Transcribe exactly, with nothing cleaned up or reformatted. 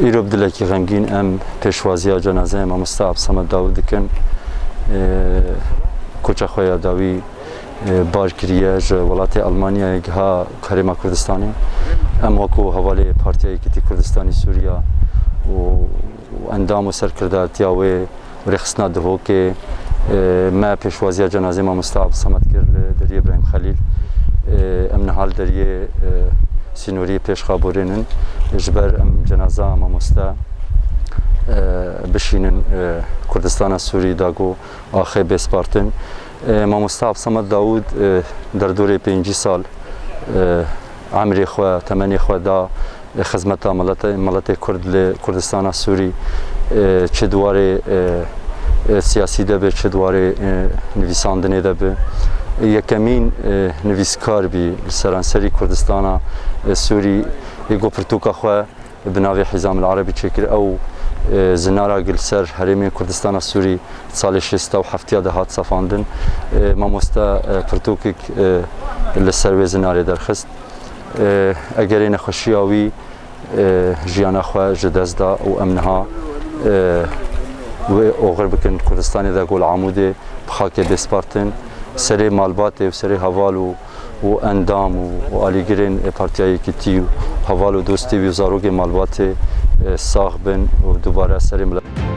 Îro bi dilekî xemgîn em pêşwaziya cenazeyê Mamoste Abdulsamed Dawûd dikin. Ee, koça xwe ya dawî, e, bar kiriye, ji welatê Almanyayê giha Herêma Kurdistanê. Em wekû hevalê Partiya Yekîtî Kurdistanî Sûriya û, û endam û serkirdatiya wê û rêxistina Dihokê, e, me pêşwaziya cenazê Mamoste Abdulsamed kir li deriyê Îbrahîm Xelîl. E, em niha li deriyê, e, sînoriyê Pêşxaborê nin. Ji ber em cenaza mamoste, e, bişînin, e, Kurdistana Sûrî da ku axê bê spartin. E, Mamoste Abdulsamed Dawûd, e, derdorê pêncî sal, e, emrê xwe, temenê xwe da, e, xizmeta milete-, miletê Kurd li Kurdistana Sûrî, e, çi di warê, e, e, siyasî de be, çi di warê, e, nivîsandinê de be. Yekemîn, e, nivîskar bî li seranserî Kurdistana, e, Sûrî, yê ku pirtûka xwe bi navê Hizam el Erebî çêkir. Ew, e, zinara ku li ser herêmên Kurdistana Sûrî salê şêst û heft de hat safandin. E, mamoste, e, pirtûkek, e, li ser wê zinarê derxist. E, egerê nexweşiya wî, e, jiyana xwe ji dest da û em niha, e, wê oxir bikin Kurdistanê de ku li Amûdê bi xakê bê spartin. Serê malbatê û serê heval û û endam û, û alîgirên Partiya Yekîtî û heval û dostê wî û zarokê malbatê, e, sax bin û dubare serê milet.